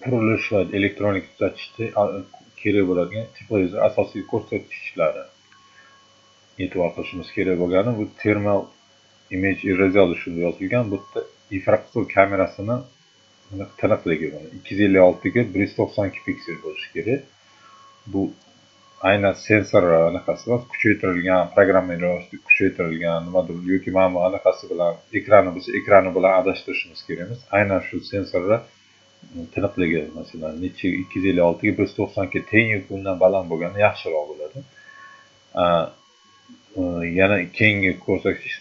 Qurilish va elektronik tuzatishda kerak bo'ladigan тепловизор asosiy ko'rsatkichlari. E'tibor qilishimiz kerak bo'lgani bu thermal image resolution yozilgan. Bu yerda infraqizil kamerasini tiniqligi, 256 ga 192 piksel bo'lishi kerak. Bu aynan sensor anaqasi emas, kuchaytirilgan, programma kuchaytirilgan nimadir yoki mana bu anaqasi bilan, ekrani bo'lsa, ekrani bilan adashtirishimiz kerak emas. Aynan shu sensorlar tiniqligi, masalan, necha 256 ga 192 teng yoki undan baland bo'lgani yaxshiroq bo'ladi. Yana keyingi ko'rsatkich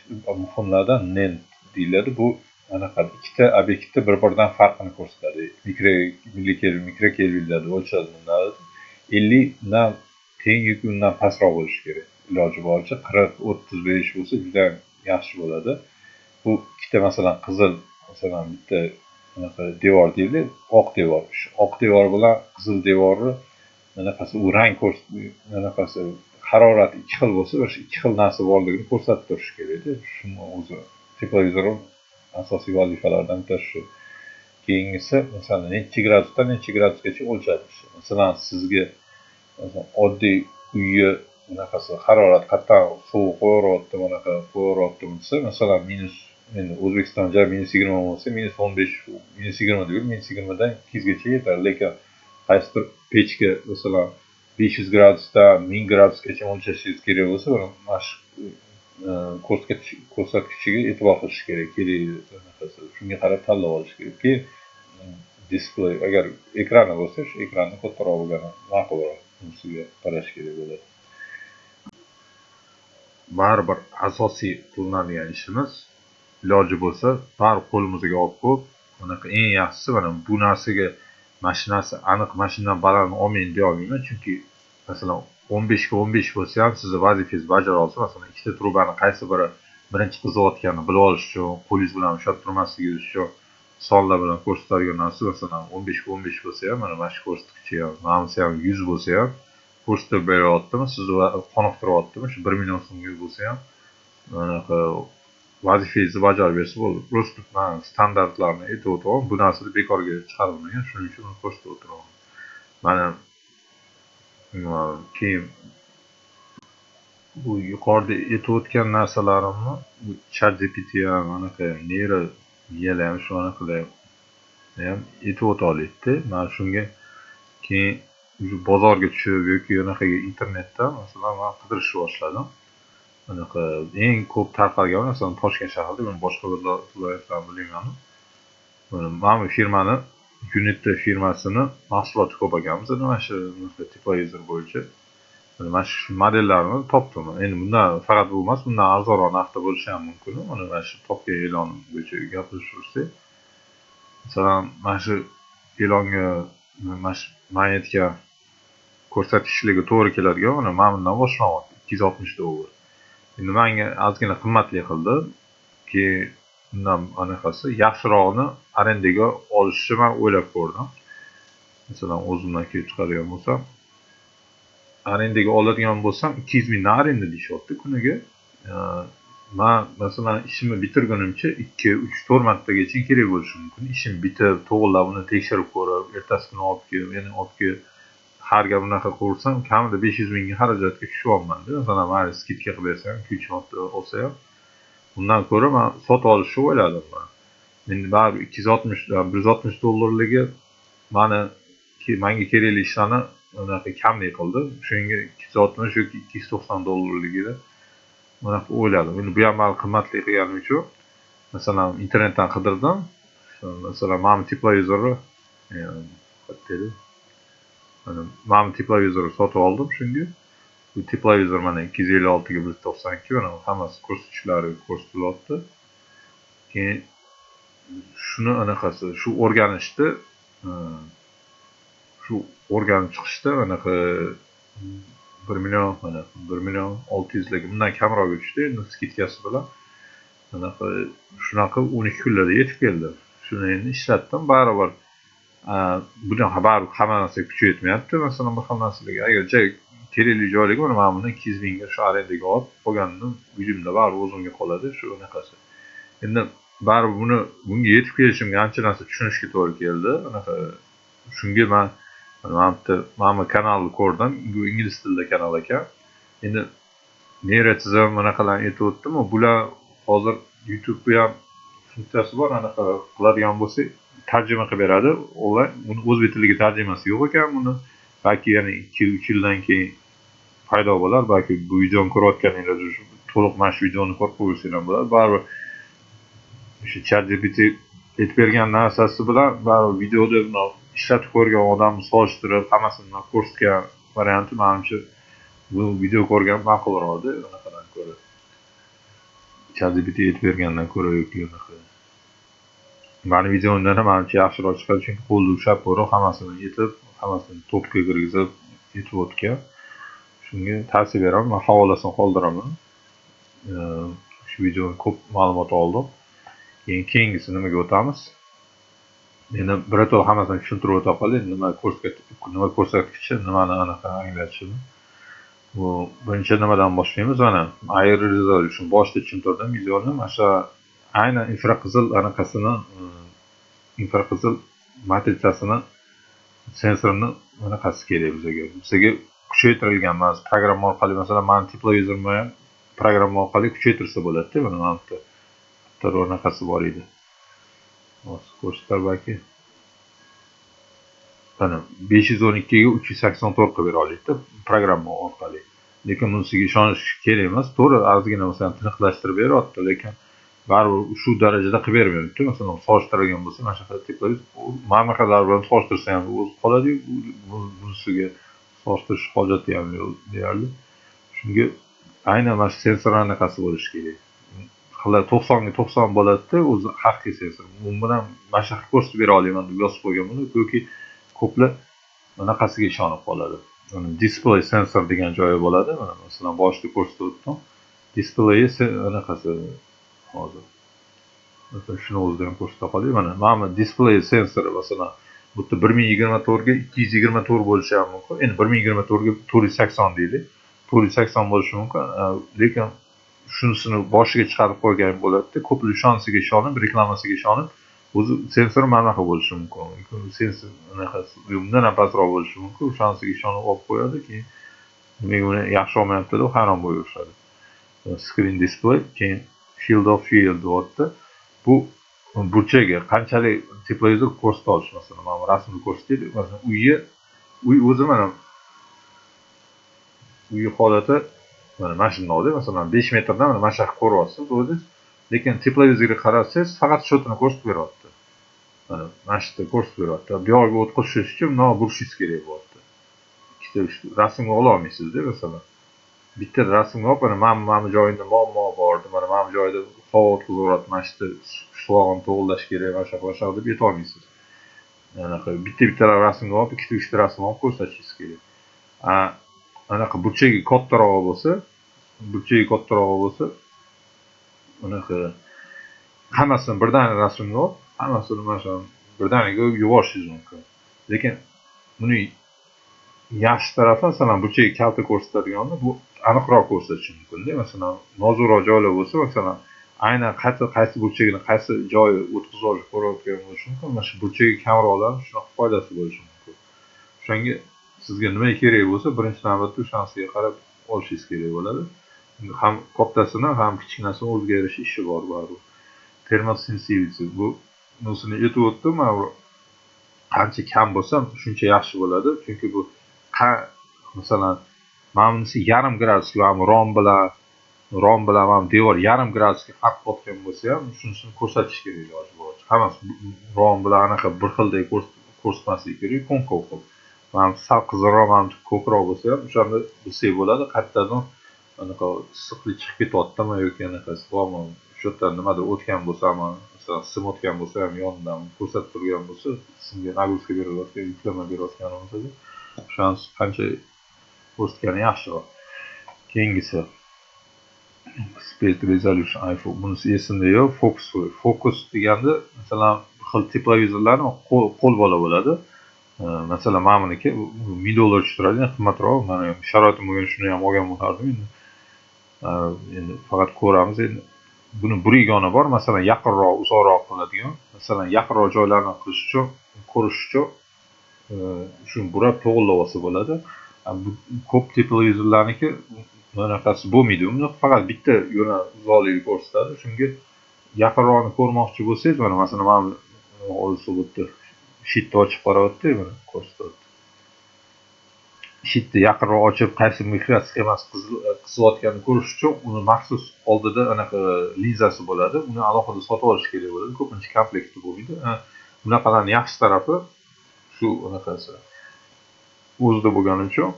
muhimlardan NENT deyiladi. Bu anaqa ikkita obyektni bir biridan farqini ko'rsatadi. Mikrokelvinlarda o'lchanadi. 50 dan teng yoki undan pastroq bo'lishi kerak. Iloji boricha 40, 35 bo'lsa, juda yaxshi bo'ladi. Bu ikkita, masalan, qizil, masalan, bitta anaqa devor deylik, oq devor. Shu oq devor bilan qizil devorni anaqasi, u rang anaqasi, harorati ikki xil bo'lsa, o'sha ikki xil narsa borligini ko'rsatib turishi kerakda. Shuni o'zi тепловизор asosiy vazifalaridan bittasi shu. Keyingisi, masalan, necha gradusdan necha gradusgacha o'lchatish. Masalan, sizga, masalan, oddiy uyni anaqasi, harorat qayerdan sovuq qo'yaveryapti, bunaqa qo'yaveryaptimi desa, masalan, minus, endi O'zbekiston ja -20 bo'lsa, -15, -20 deylik, -20 dan 200 gacha yetadi. Lekin qaysidir pechka, masalan, 500 gradusdan 1000 gradusgacha o'lchashingiz kerak bo'lsa, mana shu ko'rsatkichiga e'tibor qilish kerak, kerak anaqasi, shunga qarab tanlab olish kerak. Keyin displey, agar ekrani bo'lsa, shu ekranni kattaroq bo'lgani ma'qulroq, unisiga qarash kerak bo'ladi. Baribir asosiy qilinadigan ishimiz, iloji bo'lsa, baribir qo'limizga olib qo'yib, anaqa eng yaxshisi mana bu narsaga, mana shu narsa aniq, mana shundan baland olmang deya olmayman, chunki, masalan, 15 ga 15 bo'lsa ham sizni vazifangizni bajara olsa, masalan, ikkita trubani qaysi biri birinchi qiziyotganini bilib olish uchun, qo'lingiz bilan ushlab turmasligingiz uchun sonlar bilan ko'rsatadigan narsa, masalan, 15 ga 15 bo'lsa ham, mana shu ko'rsatkichi ham, manisi ham 100 bo'lsa ham ko'rsatib beryaptimi, sizni qoniqtiryaptimi, shu 1 million so'mga bo'lsa ham anaqa vazifangizni bajarib bersa bo'ldi. Просто man standartlarni aytib o'tyapman, bu narsani bekorga chiqarilmagan, shuning uchun uni ko'rsatib o'tyapman. Mana, keyin bu yuqorida aytib o'tgan narsalarimni bu ChatGPT ham, anaqa neyro miyalar ham, shu anaqalar ham aytib o'ta oladida. Man shunga keyin bozorga tushib yoki anaqaga internetda, masalan, man qidirishni boshladim. Anaqa eng ko'p tarqalgan, masalan, Toshkent shahrida, men boshqa viloyatlarni bilmayman. Mana bu firmani, Unity firmasini mahsuloti ko'p ekan bizada mana shu тепловизор bo'yicha. Mana shu modellarini topdim. Endi bundan faqat bu emas, bundan arzonroq narxda bo'lishi ham mumkin. Mana shu topgan e'lonim bo'yicha gaplashib, masalan, mana shu e'longa, mana shu man aytgan ko'rsatkichlarga to'g'ri keladigan mana bundan boshlanyapti, 260 dollar. Endi manga ozgina qimmatli qildi. Keyin undan anaqasi yaxshirog'ini arendaga olishni man o'ylab ko'rdim. Masalan, o'zimdan kelib chiqadigan bo'lsam, arendaga oladigan bo'lsam, 200 mingdan arenda deyishyapti kuniga. Man, masalan, ishimni bitirgunimcha ikki, uch, to'rt martagacha kerak bo'lishi mumkin. Ishim bitib, to'g'irlab, uni tekshirib ko'rib, ertasi kuni olib kelib, yana olib kelib, har gal bunaqa qilaversam, kamida 500 mingga xarajatga tushyapmanda. Masalan, mayli, скидка qilib bersa ham, ikki, uch marta olsa ham. Undan ko'ra man sotib olishni o'yladim man. Endi baribir 260, 160 dollarligi manga kerakli ishlarni unaqa kamlik qildi. Shunga 260 yoki 290 dollarligida unaqa o'yladim. Endi bu ham mani qimmatli qilgani uchun, masalan, internetdan qidirdim. Masalan, mana bu тепловизор ni qayerda edi? Mana bu тепловизор ni sotib oldim shunga. Bu тепловизор mana 256 ga 192, mana hammasi ko'rsatkichlari ko'rsatilyapti. Keyin shuni anaqasi, shu o'rganishdi, shu o'rganib chiqishda anaqa 1 million, mana 1 million 600 larga, bundan kamroqga tushdi endi скидка si bilan. Anaqa shunaqa 12 kunlarda yetib keldi. Shuni endi ishlatdim. Baribir buni baribir hamma narsaga kuchi yetmayapti. Masalan, bir xil narsalarga agar kerakli joylarga mana buni 200 mingga shu arendaga olib, qolganini uyimda baribir o'zimga qoladi shu anaqasi. Endi baribir buni, bunga yetib kelishimga ancha narsa tushunishga to'g'ri keldi. Anaqa Shunga man mana bitta mana bu kanalni ko'rdim. Bu ingliz tilida kanal ekan. Endi neyro tizim bunaqalarni aytib o'tdimu, bular hozir YouTubeni ham funksiyasi bor, anaqa qiladigan bo'lsak, tarjima qilib beradi. Ular buni o'zbek tiliga tarjimasi yo'q ekan buni. Balki yana 2-3 yildan keyin paydo bo'lar. Balki bu videoni ko'rayotganinglar to'liq mana shu videoni ko'rib qo'ysanglar bo'ladi. Baribir o'sha ChatGPT aytib bergan narsasi bilan baribir videoda ishlatib ko'rgan odamni solishtirib, hammasini ko'rsatgan varianti, manimcha, bu video ko'rgan ma'qulroqda unaqadan ko'ra. ChatGPT aytib bergandan ko'ra yoki unaqa. Mani videomdan ham, manimcha, yaxshiroq chiqadi, chunki qo'lda ushlab ko'rib, hammasini yetib, hammasini to'pga kirgizib yetib o'tgan. Shunga tavsiya beraman. Man havolasini qoldiraman. Shu videodan ko'p ma'lumot oldim. Keyin keyingisi nimaga o'tamiz? Endi birato'la hammasini tushuntirib o'ta qolay, nima ko'rsatkichi, nimani anaqa anglatishini. Bu birinchi nimadan boshlaymiz? Mana IR resolution, boshida tushuntirdim videoni. Mana shu aynan infraqizil anaqasini, infraqizil matritsasini, sensorini anaqasi kerak bizga. Bizga kuchaytirilgan emas, programma orqali, masalan, mani teplovizorimni ham programma orqali kuchaytirsa bo'ladi-da. Mana bu yerda bitta anaqasi bor edi. Hozir ko'rsatar balki. Mana 512 ga 384 qilib bera oladi programma orqali. Lekin bunisiga ishonish kerak emas. To'g'ri, ozgina, masalan, tiniqlashtirib beryapti, lekin baribir shu darajada qilib bermayapti. Masalan, solishtirgan bo'lsa, mana shunaqa teplovizor mana bunaqalar bilan solishtirsa ham o'zi qoladi-yu, bunisiga solishtirish hojati ham yo'q deyarli. Shunga aynan mana shu sensor anaqasi bo'lishi kerak. Hali 90 ga 90 bo'ladi-da, o'zi haqiqiy sensor. Bu bilan mana shunaqa ko'rsatib bera olaman deb yozib qo'ygan buni, yoki ko'plar bunaqasiga ishonib qoladi. Display sensor degan joyi bo'ladi. Mana, masalan, boshida ko'rsatib o'tdim. Display anaqasi hozir. Masalan, shuni o'zida ham ko'rsata qolay. Mana bu display sensori, masalan, bu yerda 1024 ga 224 bo'lishi ham mumkin. Endi 1024 ga 480 deylik. 480 bo'lishi mumkin, lekin shunisini boshiga chiqarib qo'ygan bo'ladi-da, ko'plar ishonsiga ishonib, reklamasiga ishonib, o'zi sensor mana bunaqa bo'lishi mumkin. Sensor anaqasi undan ham pastroq bo'lishi mumkin. O'shanisiga ishonib olib qo'yadi, keyin nimaga uni yaxshi olmayapti deb hayron bo'laverishadi. Screen display, keyin field of view deyapti. Bu burchagi qanchalik teplovizor ko'rsata olish, masalan, mana bu rasmni ko'rsataylik. Masalan, uy o'zi, mana uyi holati mana shundoqda, masalan, 5 metrdan mana shu yoqqa ko'ryapsiz o'zingiz, lekin teplovizorga qarasangiz, faqat shu yerni ko'rsatib beryapti. Mana shu yerda ko'rsatib beryapti. Bu yog'iga o't qo'shish uchun bundoq burishingiz kerak bo'lyapti. Ikkita rasmga ololmaysizda, masalan. Bitta rasmga olib, mana bu joyida muammo bor, mana bu joyda havo o'tkazaveradi, mana shu yerda shlog'ini to'g'irlash kerak, mana shunaqa, mana shunaqa deb aytolmaysiz. Anaqa bitta bittalar rasmga olib, ikkita uchta rasm olib ko'rsatishingiz kerak. Anaqa burchagi kattarog'i bo'lsa, unaqa hammasini birdaniga rasmga olib, hammasini mana shu birdaniga yuborishingiz mumkin. Lekin buni yaxshi tarafi, masalan, burchagi kalta ko'rsatadiganda bu aniqroq ko'rsatishi mumkin-da. Masalan, nozikroq joylar bo'lsa, masalan, aynan qaysi burchagini, qaysi joyi o'tkazib olish ko'rayotgan bo'lishi mumkin. Mana shu burchagi kamroqlarni shunaqa foydasi bo'lishi mumkin. O'shanga sizga nima kerak bo'lsa, birinchi navbatda o'shanisiga qarab olishingiz kerak bo'ladi. Ham kattasini, ham kichkinasini o'ziga yarasha ishi bor baribir. Thermal sensitivity, bu bunisini aytib o'tdim. Mana bu qancha kam bo'lsa, shuncha yaxshi bo'ladi. Chunki bu, masalan, mana bunisi yarim gradusga, mana bu rom bilan mana bu devor yarim gradusga farq qilayotgan bo'lsa ham, shunisini ko'rsatish kerak iloji boricha. Hammasi rom bilan anaqa bir xildek ko'rsatmasligi kerak, ko'nkov qilib. Mana bu sal qizilroq, mana bu ko'kroq bo'lsa ham, o'shanda bilsak bo'ladi, qayerdadir anaqa issiqlik chiqib ketyaptimi yoki anaqasi bormi, o'sha yerdan nimadir o'tgan bo'lsami, masalan, sim o'tgan bo'lsa ham, yonidan ko'rsatib turgan bo'lsa, simga нагрузка berilayotgan, yuklama berayotgan bo'lsa, o'shanisi qancha ko'rsatgani yaxshiroq. Keyingisi Space Resolution iPhone, bunisi esimda yo'q. Focus, fokus deganda, masalan, bir xil teplovizorlarni qo'l bola bo'ladi. Masalan, mana buniki 1000 dollar turadi, qimmatroq. Mana sharoitim bo'lganda shuni ham olgan bo'lardim endi. Endi faqat ko'ramiz endi. Buni burigoni bor, masalan, yaqinroq, uzoqroq qiladigan. Masalan, yaqinroq joylarni qilish uchun, ko'rish uchun Shuni burab to'g'irlab olsa bo'ladi. Bu ko'p teplevizorlarniki bunaqasi bo'lmaydi. Unda faqat bitta yo'nal uzoqligini ko'rsatadi. Shunga yaqinroqni ko'rmoqchi bo'lsangiz, mana masalan, mana hozir bu yerda shitni ochib qarayapti, mana ko'rsatyapti. Shitni yaqinroq ochib, qaysi mikro sxemasi qiziyotganini ko'rish uchun uni maxsus oldida anaqa linzasi bo'ladi. Uni alohida sotib olish kerak bo'ladi. Ko'pincha komplektda bo'lmaydi. Bunaqalarni yaxshi tarafi shu anaqasi o'zida bo'lgani uchun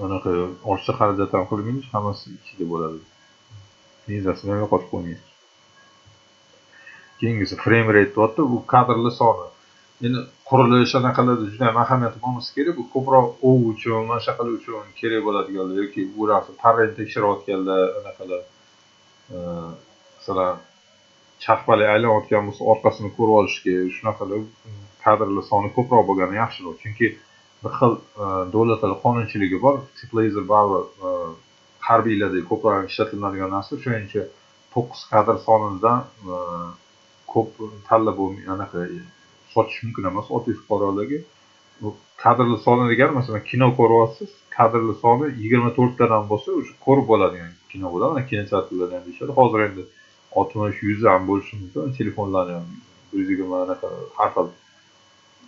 anaqa ortiqcha xarajat ham qilmaysiz, hammasi ichida bo'ladi. Linzasini ham yo'qotib qo'ymaysiz. Keyingisi frame rate deyapti, bu kadrlar soni. Endi qurilish anaqalarda juda ham ahamiyati bo'lmasa kerak, bu ko'proq ov uchun, mana shunaqalar uchun kerak bo'ladiganlar yoki bu narsa torrent tekshirayotganlar anaqalar. Masalan, charxpalak aylanayotgan bo'lsa, orqasini ko'rib olishga, shunaqalar kadrlar soni ko'proq bo'lgani yaxshiroq. Chunki bir xil davlatlar qonunchiligi bor, teplevizor baribir harbiylarda ko'proq ishlatiladigan narsa, shuning uchun 9 kadr sonidan ko'p tanlab bo'lmay, anaqa sotish mumkin emas oddiy fuqarolarga. Bu kadrlar soni degani, masalan, kino ko'ryapsiz, kadrlar soni 24 tadan bo'lsa, o'sha ko'rib bo'ladigan kino bo'ladi. Mana kinoteatrlarda ham deyishadi. Hozir endi 60, 100 ham bo'lishi mumkin. Telefonlarni ham 120 anaqa har xil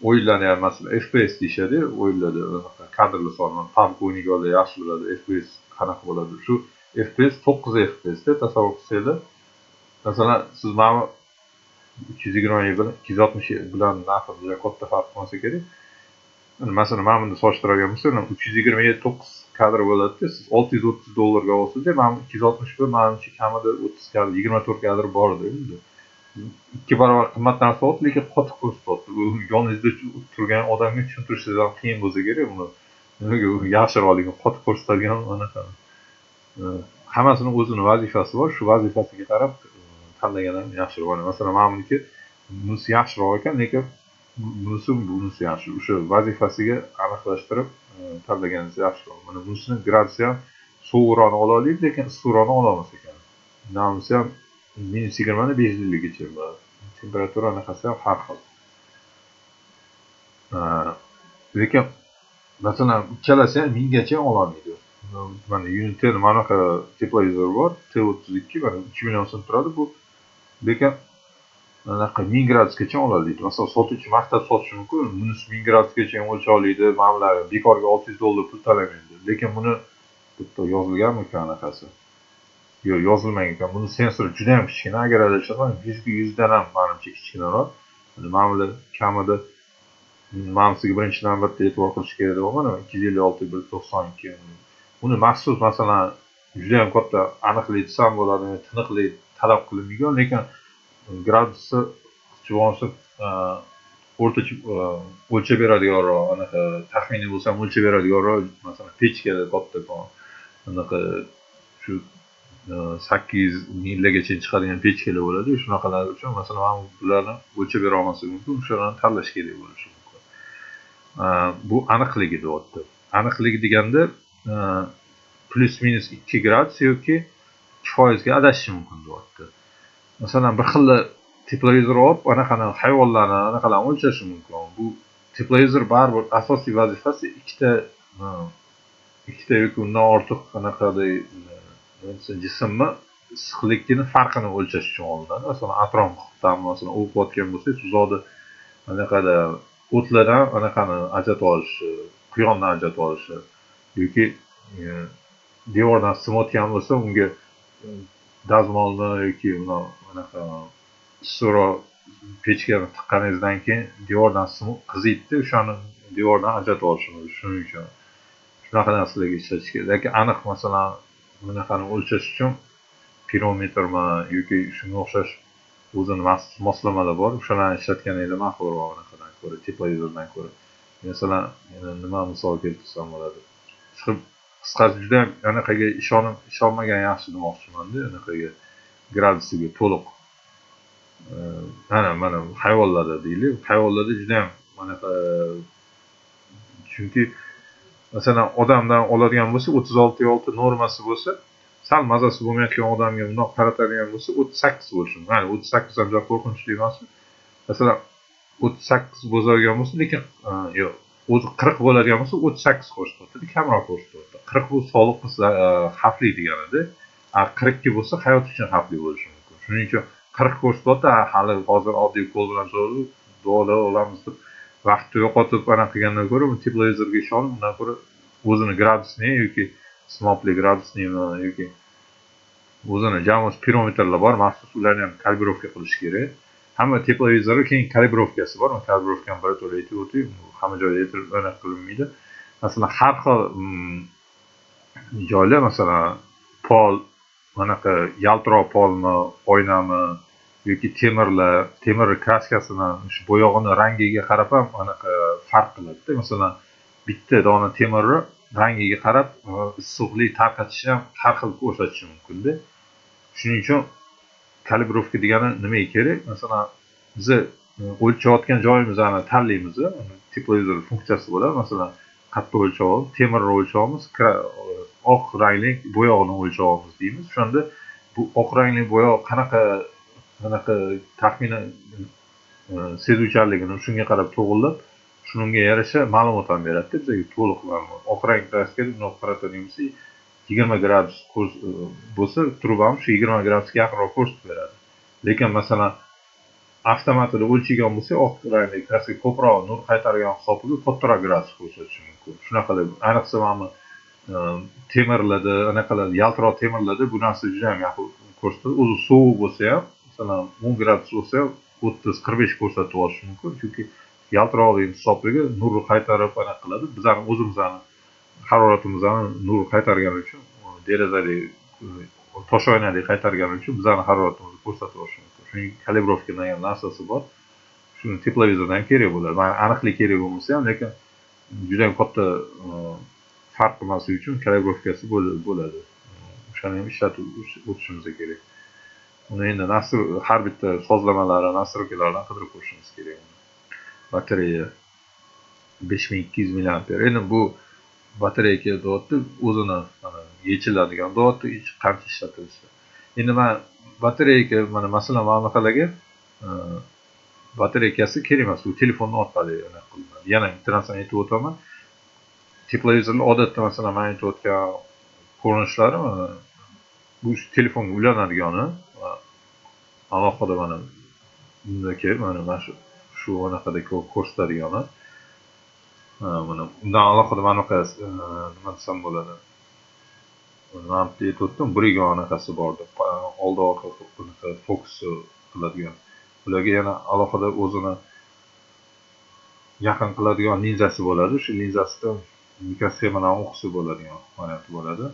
o'yinlarni ham, masalan, FPS deyishadi, o'yinlarda anaqa kadrlar soni, PUBG o'ynaganlar yaxshi biladi, FPS qanaqa bo'ladi. Shu FPS 9 FPS da tasavvur qilsanglar, masalan, siz mana 320 bilan 260 bilan narxi juda katta farq bo'lmasa kerak. Masalan, mana bunda solishtiradigan bo'lsak, 327 9 kadr bo'ladi-da, siz 630 dollarga olsangiz, mana 261 manimcha kamida 30 kadr, 24 kadr bor-da unda. 2 barobar qimmat narsa oldi, lekin qotib ko'rsatyapti. Bu yoningizda turgan odamga tushuntirishingiz ham qiyin bo'lsa kerak buni. Nimaga u yaxshiroqligini qotib ko'rsatadigan anaqa. Hammasini o'zini vazifasi bor, shu vazifasiga qarab tanlagan ham yaxshiroq. Mana masalan, mana buniki bunisi yaxshiroq ekan, lekin bunisi yaxshi. O'sha vazifasiga aniqlashtirib tanlaganingiz yaxshiroq. Mana bunisini gradusi ham sovuqroqni ola oladi, lekin issiqroqni ola olmas ekan. Bunisi ham minus yigirmani besh yuzgacha bo'ladi. Temperatura anaqasi ham har xil. Lekin masalan, ikkalasi ham 1000gacha ola olmaydi. Mana Unitel mana bunaqa teplevizor bor, T32, mana 3 million so'm turadi bu. Lekin anaqa 1000 gradusgacha oladi deydi. Masalan, sotuvchi maqtab sotishi mumkin, bunisi 1000 gradusgacha ham o'lcha oladi, mana bular bekorga 600 dollar pul talamaydi. Lekin buni bitta yozilganmikan anaqasi? Yo'q, yozilmagan ekan. Buni sensori juda ham kichkina, agar adashmasam 100 ga 100 dan ham manimcha kichkinaroq. Mana bular kamida manimsiga birinchi navbatda e'tibor qilish kerak deb mana 256 192. Buni maxsus masalan juda ham katta aniqlik desam bo'ladi, tiniqlik talab qilinmagan, lekin gradusi bo'lmasa o'rtacha o'lchab beradiganroq, anaqa taxminiy bo'lsa ham o'lchab beradiganroq, masalan, pechkada kattakon anaqa shu 800 millargacha chiqadigan pechkalar bo'ladi. Shunaqalar uchun masalan mana bularni o'lchab bera olmasligi mumkin, o'shalarni tanlash kerak bo'lishi mumkin. Bu aniqligi deyapti. Aniqligi deganda plyus minus 2 gradus yoki 2% ga adashishi mumkin deyapti. Masalan, bir xil teplevizor olib, anaqani hayvonlarni anaqalarni o'lchashi mumkin. Bu teplevizor baribir asosiy vazifasi ikkita yoki undan ortiq anaqaday jismni issiqligini farqini o'lchash uchun olinadi. Masalan, atrof muhitdan, masalan, o'qiyotgan bo'lsangiz, uzoqda anaqada o'tlardan anaqani ajratib olishi, quyondan ajratib olishi yoki devordan simotgan bo'lsa, unga dazmolni yoki anaqa issiqroq pechkani tiqqaningizdan keyin devordan sim qiziydi, o'shani devordan ajratib olishimiz shuning uchun shunaqa narsalarga ishlatish kerak. Lekin aniq masalan bunaqani o'lchash uchun pirometrmi yoki shunga o'xshash o'zini maxsus moslamalar bor, o'shalarni ishlatganinglar ma'qulroq anaqadan ko'ra, teplevizordan ko'ra. Masalan, nima misol keltirsam bo'ladi? Qisqasi juda ham anaqaga ishonmagan yaxshi demoqchimanda, anaqaga gradusiga to'liq. Mana hayvonlarda deylik, hayvonlarda juda ham anaqa, chunki masalan odamdan oladigan bo'lsa 36,6 normasi bo'lsa, sal mazasi bo'lmayotgan odamga bundoq qaratadigan bo'lsa 38 bo'lishi mumkin. Ya'ni 38 ham juda qo'rqinchli emas. Masalan, 38 bo'ladigan bo'lsa, lekin yo'q, o'zi 40 bo'ladigan bo'lsa 38 ko'rsatyapti, kamroq ko'rsatyapti. 40 bu sog'liqqa xavfli deganida, 42 bo'lsa hayot uchun xavfli bo'lishi mumkin. Shuning uchun 40 ko'rsatyapti, hali hozir oddiy qo'l bilan so'rab duolar olamiz deb vaqtni yo'qotib anaqa qilgandan ko'ra teplevizorga ishonib, undan ko'ra o'zini gradusni yoki smopli gradusni yoki o'zini jamosi pirometrlar bor, maxsus ularni ham kalibrowka qilish kerak. Hamma teplevizorga keyin kalibrovkasi bor, kalibrovkani birato'la aytib o'tay, hamma joyda aytilib anaqa qilinmaydi. Masalan, har xil joylar, masalan, pol, anaqa yaltiroq polmi, oynami yoki temirlar, temir kraskasini, shu bo'yog'ini rangiga qarab ham anaqa farq qiladi-da. Masalan, bitta dona temirni rangiga qarab issiqlik tarqatishi ham har xil ko'rsatishi mumkin-da. Shuning uchun kalibrovka degani nimaga kerak? Masalan, biz o'lchayotgan joyimizni tanlaymiz, teplevizor funksiyasi bo'ladi. Masalan, qayerda o'lchovimiz, temirni o'lchovimiz, oq rangli bo'yog'ini o'lchovimiz deymiz. O'shanda bu oq rangli bo'yoq qanaqa taxminan sezuvchanligini shunga qarab to'g'rilab, shunga yarasha ma'lumot ham beradi bizga, to'liq ma'lumot. Oq rang kraskada bundoq qaratadigan bo'lsak, 20 gradus bo'lsa, trubamiz shu 20 gradusga yaqinroq ko'rsatib beradi. Lekin masalan, avtomatida o'lchagan bo'lsak, oq rangli kraska ko'proq nur qaytargan hisobiga kattaroq gradus ko'rsatishi mumkin. Shunaqa deb, ayniqsa mana temirlarda, anaqalar, yaltiroq temirlarda bu narsa juda ham yaxshi ko'rsatadi. O'zi sovuq bo'lsa ham, masalan, 10 gradus bo'lsa ham 30-45 ko'rsatib olishi mumkin, chunki yaltiroqlik hisobiga nurni qaytarib anaqa qiladi. Bizani o'zimizni haroratimizni nur qaytargani uchun, derazadagi tosh oynadek qaytargani uchun bizani haroratimizni ko'rsatib olishi mumkin. Shuning kalibrovka degan narsasi bor. Shuni teplevizordan ham kerak bo'ladi. Mana aniqlik kerak bo'lmasa ham, lekin juda ham katta farq qilmasligi uchun kalibrovkasi bo'ladi. O'shani ham ishlatib o'tishimiz kerak. Uni endi har bitta sozlamalari, nastroykalardan qidirib ko'rishimiz kerak. Batareya 5200 mAh. Endi bu batareyka deyapti, o'zini mana yechiladigan deyapti, qancha ishlatilishi. Endi men batareyka, mana masalan, mana bunaqalarga batareykasi kerak emas, bu telefonni orqali anaqa qilinadi. Yana bitta narsani aytib o'taman. Teplevizorlar odatda masalan men aytayotgan ko'rinishlari mana bu telefonga ulanadigani alohida mana bundaki mana shu anaqada ko'rsatadigani. Mana undan alohida mana bunaqa nima desam bo'ladi. Mana bu yerda aytib biriga anaqasi bor deb, oldi orqa bunaqa fokus qiladigan. Ularga yana alohida o'zini yaqin qiladigan linzasi bo'ladi. Shu linzasida mikrosxemalarni o'qisa bo'ladigan varianti bo'ladi.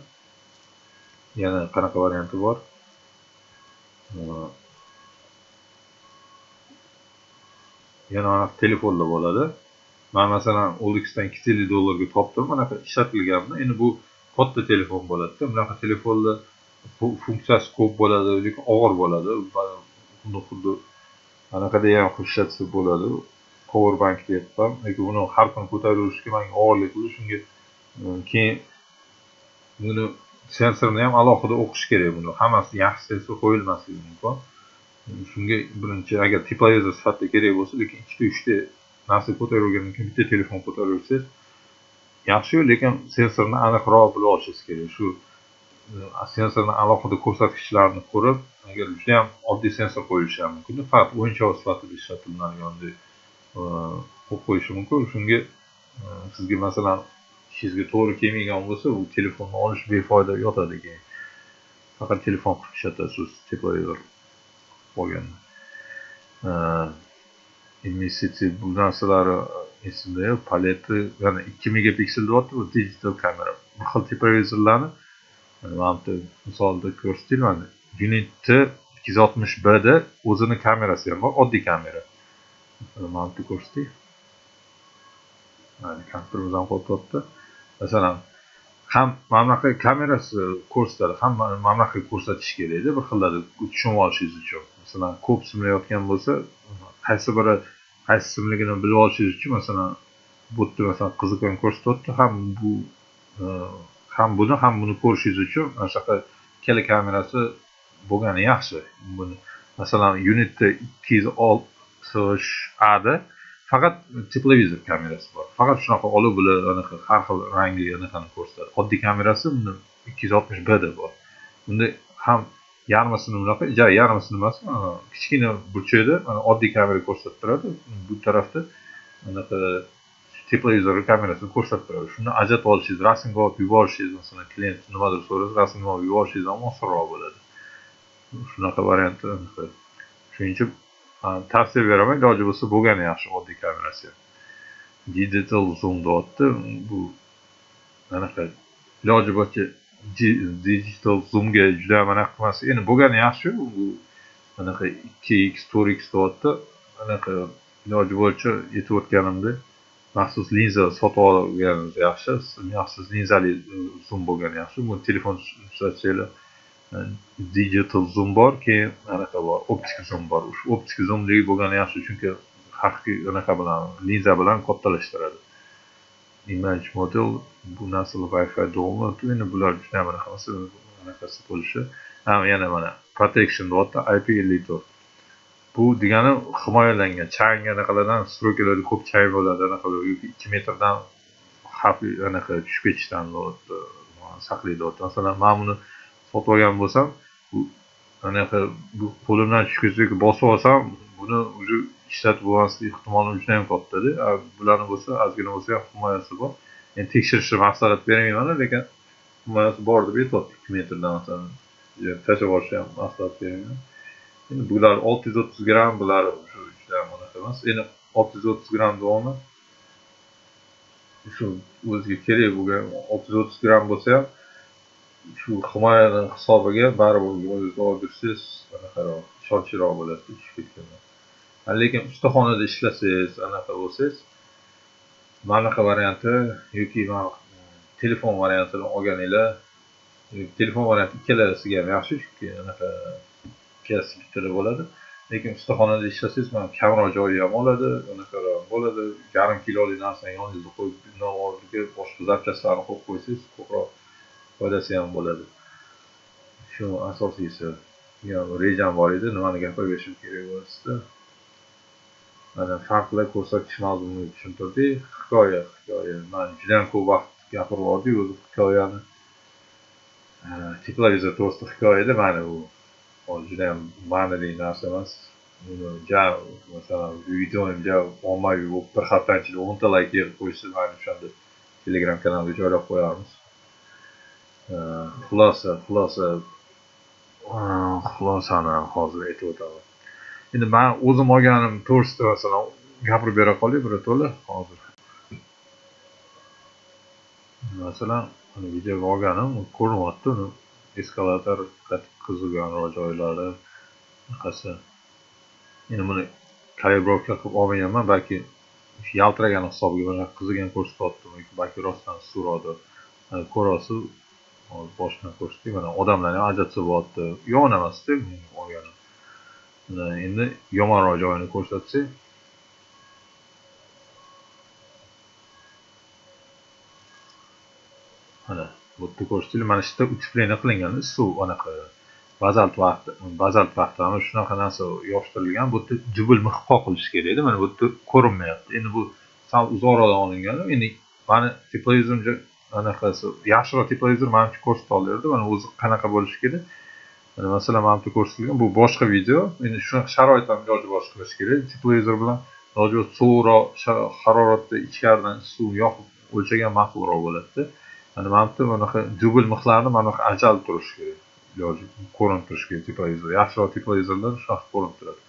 Yana qanaqa varianti bor? Yana mana telefonda bo'ladi. Men masalan OLXdan $250 ga topdim, anaqa ishlatilganini. Endi bu katta telefon bo'ladi-da. Bunaqa telefonda funksiyasi ko'p bo'ladi, lekin og'ir bo'ladi. Buni xuddi anaqada ham ishlatsa bo'ladi. Power bank deyapman. Lekin buni har kuni ko'tarib yurishga menga og'irlik qildi. Shunga keyin buni sensorni ham alohida o'qish kerak buni. Hammasi yaxshi sensor qo'yilmasligi mumkin. Shunga birinchi agar teplevizor sifatida kerak bo'lsa, lekin ikkita uchta narsa ko'tarib yurgandan keyin bitta telefon ko'tarib yursangiz yaxshi, lekin sensorni aniqroq bilib olishingiz kerak. Shu sensorni alohida ko'rsatkichlarni ko'rib, agar juda ham oddiy sensor qo'yilishi ham mumkin, faqat o'yinchoq sifatida ishlatiladigan qo'yib qo'yishi mumkin. Shunga sizga masalan ishingizga to'g'ri kelmaydigan bo'lsa, u telefonni olish befoyda yotadi keyin. Faqat telefon qilib ishlatasiz teplevizor olganda. MCT bu narsalari esimda yo'q. Paleti ya'ni 2 megapiksel deyapti, bu digital kamera. Bir xil televizorlarni mana bu misolda ko'rsatiladi. Mana Unit 260B da o'zini kamerasi ham bor, oddiy kamera. Mana bu ko'rsatay. Mana kompyuterimiz ham qo'yibdi. Masalan, ham mana bunaqa kamerasi ko'rsatadi, ham mana bunaqa ko'rsatish kerakda, bir xillarda tushunib olishingiz uchun. Masalan, ko'p simlayotgan bo'lsa, qaysi biri qaysi simligini bilib olishingiz uchun, masalan, bu yerda masalan qiziqdan ko'rsatyapti, ham bu ham buni ham buni ko'rishingiz uchun mana shunaqa ikkala kamerasi bo'lgani yaxshi. Buni masalan Unitda A'da faqat тепловизор kamerasi bor. Faqat shunaqa olib bular anaqa har xil rangli anaqani ko'rsatadi. Oddiy kamerasi bunda 260 Bda bor. Bunda ham yarmisini bunaqa, yarmisini emas, kichkina burchakda mana oddiy kamera ko'rsatib turadi. Bu tarafda anaqa тепловизор kamerasini ko'rsatib turadi. Shuni ajratib olishingiz, rasmga olib yuborishingiz, masalan, klient nimadir so'rasa, rasmga olib yuborishingiz ham osonroq bo'ladi. Shunaqa varianti. Shuning uchun tavsiya beraman, iloji bo'lsa bo'lgani yaxshi oddiy kamerasi ham. Digital zoom deyapti. Bu anaqa iloji boricha digital zoomga juda ham anaqa qilmas. Endi bo'lgani yaxshi, bu anaqa 2x, 4x deyapti. Anaqa iloji bo'yicha aytib o'tganimda maxsus linza sotib olganingiz yaxshi. Maxsus linzali zoom bo'lgani yaxshi. Bu telefon ishlatsanglar digital zoom bor, keyin anaqa bor, optik zoom bor. Shu optik zoomligi bo'lgani yaxshi, chunki haqiqiy anaqa bilan linza bilan kattalashtiradi. Image model bu narsalar Wi-Fi download, endi bular juda ham anaqa emas, anaqasi bo'lishi. Ha, yana mana protection deyapti, IP54. Bu degani himoyalangan, chang anaqalardan, strokalarda ko'p chang bo'ladi, anaqa yoki 2 metrdan xavfli anaqa tushib ketishdan saqlaydi deyapti. Masalan, men buni sotib olgan bo'lsam, bu anaqa bu qo'limdan tushib ketsa yoki bosib olsam, buni уже ishlatib bo'lmaslik ehtimoli juda ham kattada. Bularni bo'lsa ozgina bo'lsa ham himoyasi bor. Endi tekshirishni maslahat bermayman, lekin himoyasi bor deb aytyapti. 2 metrdan masalan tashlab yuborishni ham maslahat bermayman. Endi bular 630 gramm, bular shu juda ham anaqa emas. Endi 630 gramm deyapman. Shu o'ziga kerak bo'lgan 630 gramm bo'lsa ham shu himoyaning hisobiga baribir o'zingiz olib yursangiz anaqaroq, ishonchliroq bo'ladi tushib ketganda. Lekin ustaxonada ishlasangiz, anaqa bo'lsangiz, manaqa varianti yoki mana telefon variantini olganinglar, telefon varianti ikkalasiga ham yaxshi, chunki anaqa ikkalasi bittada bo'ladi. Lekin ustaxonada ishlasangiz, mana kamroq joyi ham oladi, anaqaroq bo'ladi. Yarim kilolik narsani yoningizga qo'yib, bundan oldiga boshqa zapchastlarni qo'yib qo'ysangiz, ko'proq foydasi ham bo'ladi. Shu asosiysi. Rejam bor edi, nimani gapirib berishim kerak bo'lsa. Mana farqli ko'rsatkish mavzuni tushuntirdik. Hikoya. Men juda ham ko'p vaqt gapirib yubordik o'zi hikoyani. Тепловизор to'g'risida hikoyada mana bu juda ham ma'nili narsa emas. Buni ja masalan videoim ja ommaviy bo'lib bir hafta ichida 10 ta layk yig'ib qo'yishsa, mana o'shanda Telegram kanaliga joylab qo'yamiz. Xulosani hozir aytib o'taman. Endi men o'zim olganim to'g'risida masalan gapirib bera qolay birato'la hozir. Masalan, videoga olganim ko'rinyapti, uni eskalator qattiq qiziganroq joylari anaqasi. Endi buni kalibrovka qilib olmaganman, balki yaltiragan hisobiga mana qizigan ko'rsatyaptimi yoki balki rostdan so'roqdir. Ko'rasiz, hozir boshidan ko'rsatdik, mana odamlarni ham ajratsa bo'lyapti. Yomon emas-da olganim. Endi yomonroq joyini ko'rsatsak, mana bu yerda ko'rsatilgan, mana shu yerda утепление qilingan, suv anaqa bazalt vaqti mana shunaqa narsa yopishtirilgan. Bu yerda dubl mix qoqilishi kerak edi, mana bu yerda ko'rinmayapti. Endi bu sal uzoqroqdan olingan. Endi mani тепловизор anaqasi yaxshiroq тепловизор manimcha ko'rsata olardi. Mana o'zi qanaqa bo'lishi kerak. Mana masalan mana bu yerda ko'rsatilgan, bu boshqa video. Endi shunaqa sharoit ham iloji boricha qilish kerak. Тепловизор bilan iloji bo'lsa sovuqroq haroratda ichkaridan suv yoqib o'lchagan ma'qulroq bo'ladi. Mana bu yerda bunaqa dubl mixlarni mana bunaqa ajralib turishi kerak. Iloji ko'rinib turishi kerak тепловизор. Yaxshiroq тепловизорlar shunaqa ko'rinib turadi.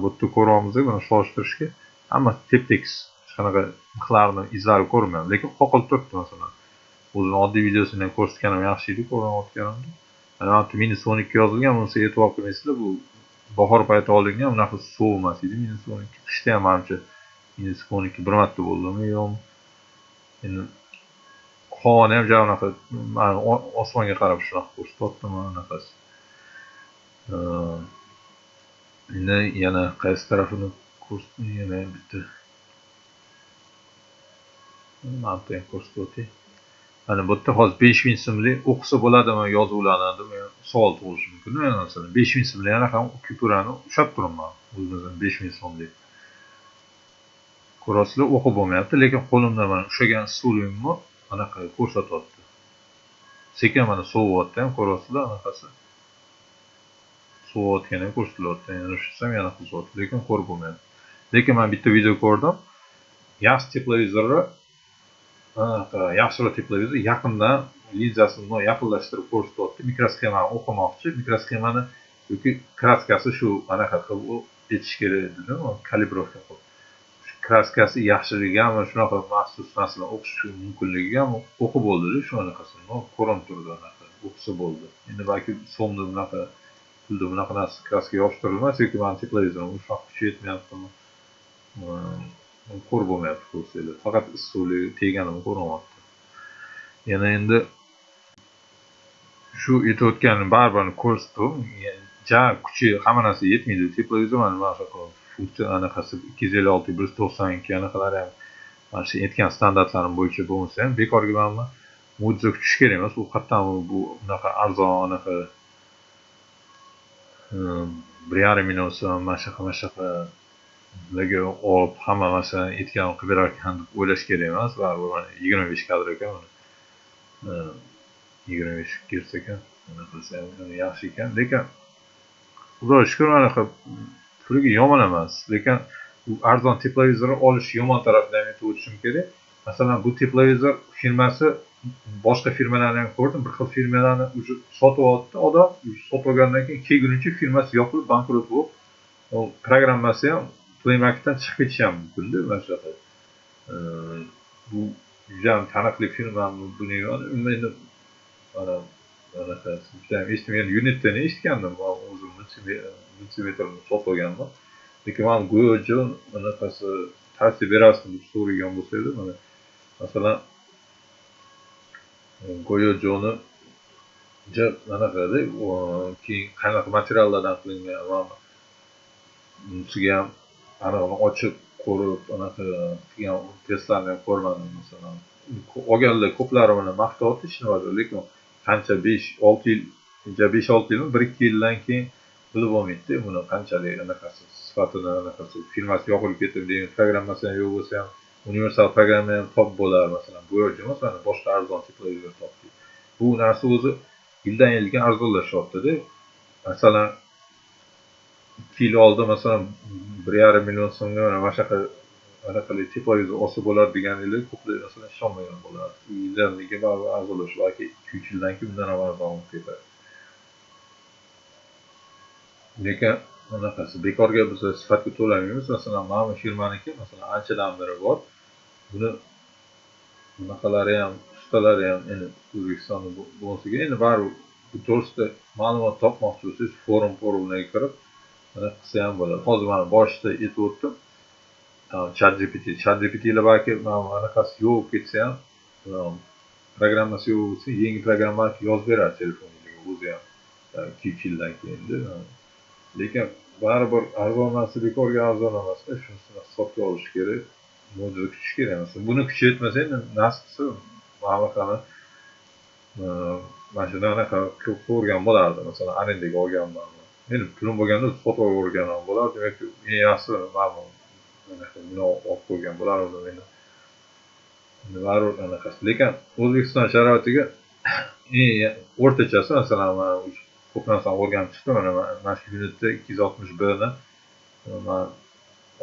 Bu yerda ko'ryapmiz, buni solishtirishga hammasi tep-tekis, hech qanaqa mixlarni izlari ko'rinmayapti, lekin qoqilib turibdi masalan. O'zini oddiy videosini ham ko'rsatganim yaxshi edi, ko'rinayotganimda. Mana bu yerda -12 yozilgan, bunisiga e'tibor qilmaysizlar, bu bahor payti olingan, unaqa sovuq emas edi -12. Qishda ham manimcha -12 bir marta bo'ldimi, yo'qmi? Endi havoni ham ja unaqa mana osmonga qarab shunaqa ko'rsatyaptimi anaqasi. Endi yana qaysi tarafini ko'rsatdim, yana bitta mana bu ham ko'rsatib o'tay. Mana bu yerda hozir 5000 so'mlik o'qisa bo'ladimi yozuvlarni deb savol tug'ilishi mumkin. Masalan 5000 so'mlik yana ham kupyurani ushlab turibman o'zimizdan 5000 so'mlik. Ko'rasizlar, o'qib bo'lmayapti, lekin qo'limda mana ushlagan stulimni anaqa ko'rsatyapti. Sekin mana sovuryapti ham, ko'rasizlar, anaqasi sovuyotgani ham ko'rsatilyapti. Yana ushlasam yana qizyapti, lekin ko'rib bo'lmayapti. Lekin men bitta video ko'rdim. Yaxshi teplovizorni, anaqa yaxshiroq teplovizor yaqindan linzasini bundoq yaqinlashtirib ko'rsatyapti. Mikrosxemani o'qimoqchi, mikrosxemani yoki kraskasi shu anaqa qilib aytish kerak dedim, kalibrovka qilib. Shu kraskasi yaxshiligami, shunaqa maxsus narsalar o'qish mumkinligiga ham o'qib bo'ldi-da, shu anaqasini ko'rinib turdi, anaqa o'qisa bo'ldi. Endi balki so'mda bunaqa pulda bunaqa narsa kraska yopishtirilmas yoki mani teplovizorim shunaqa kuchi yetmayaptimi? Ko'rib bo'lmayapti ko'rsanglar. Faqat issiqligi teganimi ko'rinyapti. Yana endi shu aytayotganim baribir ko'rsatdim. Ja kuchi hamma narsa yetmaydi. Teplovizor mana shunaqa funksiya anaqasi 256 192 anaqalari ham mana shu aytgan standartlarim bo'yicha bo'lmasa ham bekorga mana mo'jiza kutish kerak emas. U qayerdan bu bunaqa arzon anaqa 1,5 million so'm mana shunaqa ularga olib hamma masalan aytganini qilib berar ekan deb o'ylash kerak emas. Baribir mana 25 kadr ekan, mana 25 Gerts ekan, qilsa ham yaxshi ekan. Lekin Xudoga shukur anaqa puliga yomon emas. Lekin bu arzon teplovizorni olish yomon tarafini ham aytib o'tishim kerak. Masalan, bu teplovizor firmasi boshqa firmalarni ham ko'rdim, bir xil firmalarni уже sotyapti odam, sotib olgandan keyin kelguncha firmasi yopilib bankrot bo'lib, programmasi ham Play Marketdan chiqib ketishi ham mumkin-da, mana shunaqa. Bu juda ham taniqli firmami, buni endi mana anaqa juda ham eshitmagan, Unitni eshitgandim, man o'zim multimetrni sotib olganman. Lekin man Gojo anaqasi tavsiya berasizmi deb so'ragan bo'lsanglar, mana masalan Goyojoni anaqada keyin qanaqa materiallardan qilingan, mana bunisiga ham anig'ini ochib ko'rib anaqa qilgan testlarni ham ko'rmadim masalan. Olganlar ko'plari mana maqtayapti hech nima, lekin qancha 5-6 yil, 5-6 yilmi, 1-2 yildan keyin bilib bo'lmaydi buni qanchalik anaqasi, sifatini anaqasi, firmasi yopilib ketib, degan programmasi ham yo'q bo'lsa ham universal programma ham top bo'lar masalan. Bu yerda emas, mana boshqa arzon teplovizor topdik. Bu narsa o'zi yildan yilga arzonlashyapti-da. Masalan, 2 yil oldin masalan 1,5 million so'mga mana shunaqa anaqali teplovizor olsa bo'ladi deganinglar ko'plar masalan ishonmagan bo'lardi. Yildan yilga baribir arzonlashib, balki 2-3 yildan keyin bundan ham arzon bo'lib ketadi. Lekin anaqasi bekorga biz sifatga to'lamaymiz. Masalan, mana bu firmaniki masalan anchadan beri bor. Buni bunaqalari ham, ustalari ham endi O'zbekistonda bo'lsa kerak. Endi baribir bu to'g'risida ma'lumot topmoqchi bo'lsangiz, forumlarga kirib mana qilsa ham bo'ladi. Hozir mana boshida aytib o'tdim. ChatGPT balki mana anaqasi yo'q bo'lib ketsa ham, programmasi yo'q bo'lsa, yangi programma yozib beradi telefoningizga o'zi ham 2-3 yildan keyin. Lekin baribir arzon narsa bekorga arzon emas-da, shunisini hisobga olish kerak. Mo'jiza kutish kerak emas. Buni kuchi yetmasa endi nasib qilsa mana mana shundan anaqa ko'p ko'rgan bo'lardi. Masalan, arendaga olganman. Meni pulim bo'lganda sotib olgan ham bo'lardi yoki eng yaxshi mana buni olib qo'ygan bo'lardim endi. Baribir anaqasi. Lekin O'zbekiston sharoitiga eng o'rtachasi masalan mana ko'p narsani o'rganib chiqdim. Mana shu unitda 260 B ni man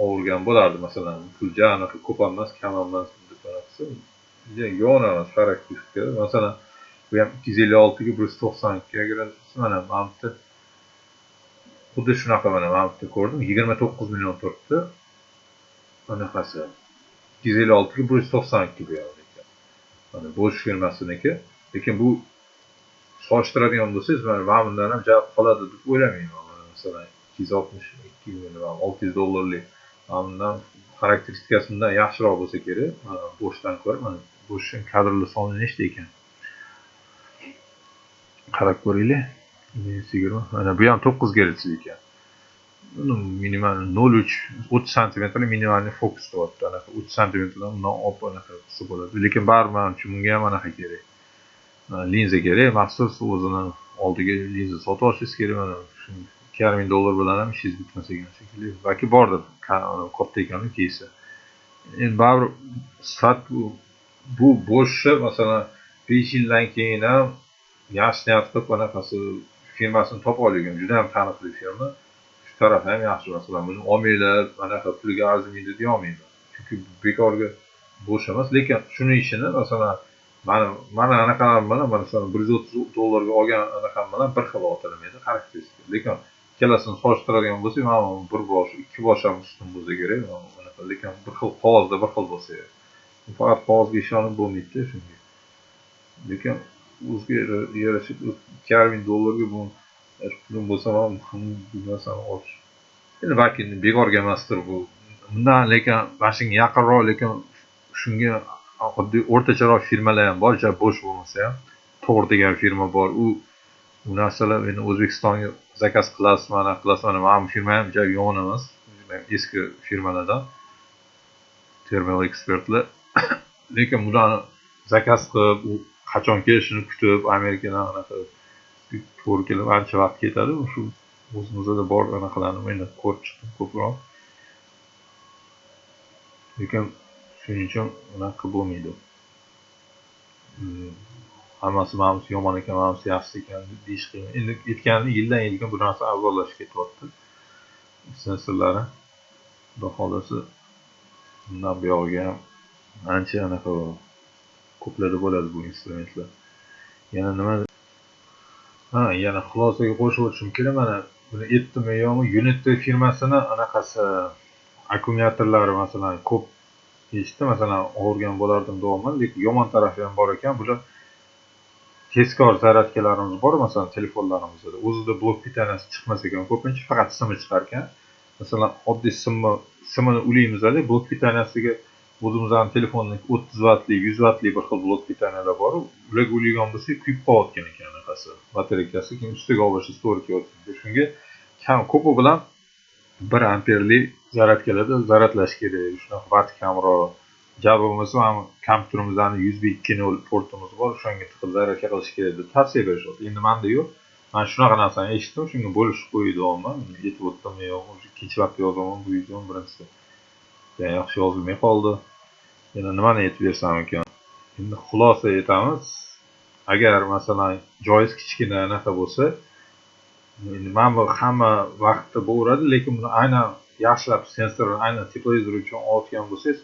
olgan bo'lardi masalan. Pul ja anaqa ko'p emas, kam emas deb qilsa, yo'q emas xarakteristika. Masalan, bu ham 256 ga 192 ajratsa, mana bu yerda xuddi shunaqa mana bu yerda ko'rdim, 29 million turibdi. Anaqasi 256 ga 192 bu ham lekin. Mana Bosch firmasiniki. Lekin bu solishtiradigan bo'lsangiz, mana bundan ham javob qoladi deb o'ylamayman. Mana masalan 262 million 600 dollarlik mana bundan xarakteristikasi bundan yaxshiroq bo'lsa kerak. Mana Boschdan ko'ra, mana Boschning kadrli soni nechta ekan? Qarab ko'ringlar. 20. Mana bu ham 9 Hz ekan. Minimal 0.3 30 santimetrli minimalniy fokus deyapti. Anaqa 30 santimetrdan undan olib anaqa qilsa bo'ladi. Lekin baribir manimcha bunga ham anaqa kerak. Linza kerak, maxsus o'zini oldiga linza sotib olishingiz kerak. Mana shu 2,5 ming dollar bilan ham ishingiz bitmas ekan shekilli. Balki bordir, katta ekan keysi. Endi baribir sifat bu bo'shni masalan 5 yildan keyin ham yaxshi niyat qilib anaqasi firmasini topa olgan, juda ham taniqli firma. Shu tarafi ham yaxshi, masalan buni olmanglar, anaqa puliga arzimaydi deya olmayman. Chunki bekorga bo'sh emas, lekin shuni ishini masalan mana anaqalarim bilan masalan $130 olgan anaqam bilan bir xil otilmaydi xarakteristika. Lekin ikkalasini solishtiradigan bo'lsak, mana bir bosh, ikki bosh ham ustun bo'lsa kerak, anaqa, lekin bir xil qog'ozda bir xil bo'lsa kerak. Faqat qog'ozga ishonib bo'lmaydi shunga. Lekin o'ziga yarasha $2,5 bu pulim bo'lsa ham bu narsani olish. Endi balki bekorga emasdir bu. Bundan lekin mana shunga yaqinroq, lekin shunga oddiy o'rtacharoq firmalar ham bor, ja bo'sh bo'lmasa ham To'g'ri degan firma bor. U narsalar endi O'zbekistonga zakaz qilasiz, mana qilasiz, mana bu firma ham ja yomon emas. Eski firmalardan Terminal ekspertlar. Lekin bularni zakaz qilib, u qachon kelishini kutib, Amerikadan anaqa to'g'ri kelib ancha vaqt ketadi. Shu o'zimizda bor anaqalarni men ko'rib chiqdim ko'proq. Lekin shuning uchun unaqa bo'lmaydi. Hammasi manimcha yomon ekan, manimcha yaxshi ekan deyish qiyin. Endi aytganim yildan yilga bu narsa arzonlashib ketyapti. Sensorlari xudo xohlasa bundan buyog'iga ham ancha anaqa ko'plarda bo'ladi bu instrumentlar. Yana nima? Ha, yana xulosaga qo'shib o'tishim kerak. Mana buni aytdimmi yo'qmi? Unity firmasini anaqasi akkumulyatorlari masalan ko'p eshitdim, masalan og'irgan bo'lardim deyapman, lekin yomon tarafi ham bor ekan. Bular tezkor zaryadkalarimiz bor, masalan telefonlarimizda o'zida blok питания si chiqmas ekan, ko'pincha faqat simi chiqar ekan. Masalan oddiy simini ulaymiz-da, blok питания siga o'zimizni telefonni 30 vatli, 100 vatli bir xil blok питания lar bor, ularga ulaygan bo'lsak kuyib qolayotgan ekan anaqasi, batareykasi, keyin ustiga olib boshlash to'g'ri kelyapti. Shunga kam ko'pi bilan 1 amperli zaryadkalarda zaryadlash kerak, shunaqa vat kamroq. Ja bo'lmasa mana kompyuterimizdan USB 2.0 portimiz bor, o'shanga tiqib zaryadka qilish kerak deb tavsiya berishyapti. Endi menda yo'q. Men shunaqa narsani eshitdim, shunga bo'lishib qo'y deyapman. Yetib o'tdimmi yo'qmi, ikkinchi marta yozaman bu videoni, birinchisi yaxshi yozilmay qoldi. Yana nimani aytib bersam ekan? Endi xulosa aytamiz. Agar masalan joyingiz kichkina anaqa bo'lsa, endi mana bu hamma vaqtda bo'laveradi, lekin buni aynan yaxshilab sensorni aynan teplevizor uchun olayotgan bo'lsangiz,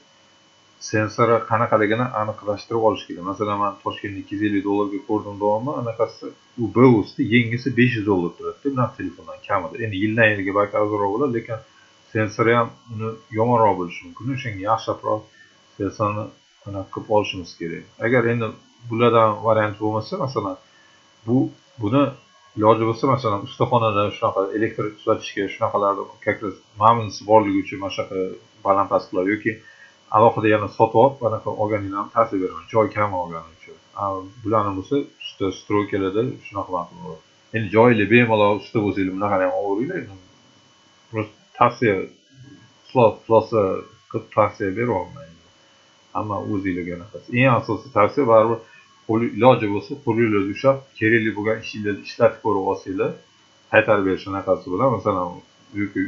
sensori qanaqaligini aniqlashtirib olish kerak. Masalan, men Toshkentda $250 ko'rdim deyapman, anaqasi u Bluetoothda yengisi $500 turadi-da, bunaqa telefondan kamida. Endi yildan yilga balki arzonroq bo'ladi, lekin sensori ham uni yomonroq bo'lishi mumkin. O'shanga yaxshilabroq sensorni anaqa qilib olishimiz kerak. Agar endi bulardan variant bo'lmasa, masalan, buni iloji bo'lsa, masalan, ustaxonada shunaqa elektr tuzatishga shunaqalarni как раз mana borligi uchun mana shunaqa baland past qiladi yoki alohida yana sotib olib anaqa olganinglarni ham tavsiya beraman, joy kam olgani uchun. Bularni bo'lsa usta стройка larda shunaqa ma'qul bo'ladi. Endi joyli bemalol usta bo'lsanglar bunaqani ham olaveringlar. Endi просто tavsiya, xulosa qilib tavsiya beryapman. Hamma o'zinglarga anaqasi. Eng asosiy tavsiya baribir iloji bo'lsa qo'linglarda ushlab kerakli bo'lgan ishinglarni ishlatib ko'rib olsanglar, qaytarib berish anaqasi bilan, masalan, yoki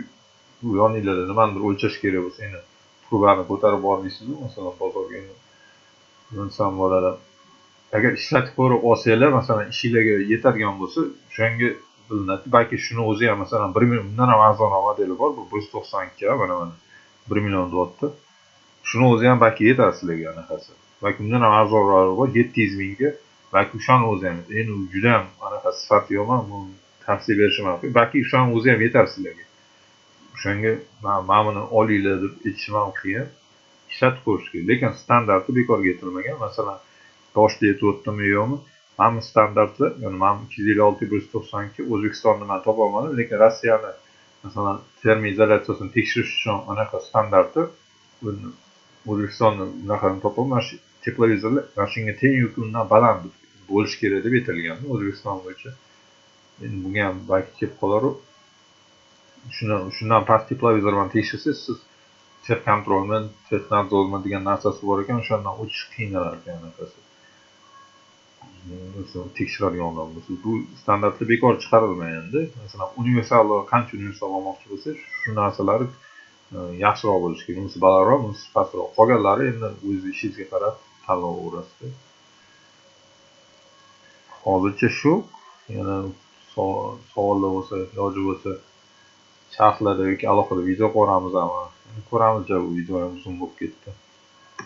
yoninglarda nimanidir o'lchash kerak bo'lsa, endi trubani ko'tarib bormaysiz-ku, masalan, bozorga endi desam bo'ladi. Agar ishlatib ko'rib olsanglar, masalan, ishinglarga yetadigan bo'lsa, o'shanga bilinadi. Balki shuni o'zi ham masalan 1 million, bundan ham arzonroq modeli bor, bu 192, mana 1 million deyapti. Shuni o'zi ham balki yetadi sizlarga anaqasi. Balki bundan ham arzonrog'i bor 700 mingga, balki o'shani o'zi ham. Endi u juda ham anaqa sifati yomon, bu tavsiya berishim mumkin. Balki o'shani o'zi ham yetar sizlarga. O'shanga mana buni olinglar deb aytishim ham qiyin. Ishlatib ko'rish kerak. Lekin standarti bekorga aytilmagan. Masalan, boshida aytib o'tdimmi yo'qmi? Mana bu standartlar, ya'ni mana 256 192 O'zbekistonni men topa olmadim, lekin Rossiyani masalan termoizolyatsiyasini tekshirish uchun anaqa standarti O'zbekistonni bunaqani topolmay, mana shu teplevizorlar mana shunga teng yoki undan baland bo'lishi kerak deb aytilgan O'zbekiston bo'yicha. Endi bunga ham balki kelib qolar u. Shundan past teplevizor bilan tekshirsangiz, siz texkontrolmi, texnadzormi degan narsasi bor ekan, o'shandan o'tish qiynalar ekan anaqasi. Tekshiradigan odam bo'lsa, bu standartlar bekor chiqarilmagan-da. Masalan, universal, qancha universal olmoqchi bo'lsa, shu narsalar Yaxshiroq bo'lishi kerak. Bunisi balandroq, bunisi pastroq. Qolganlari endi o'z ishingizga qarab tanlayverasiz. Hozircha shu. Yana savollar bo'lsa, iloji bo'lsa sharhlarda yoki alohida video ko'ramiz, ko'ramiz. Bu video ham uzun bo'lib ketdi.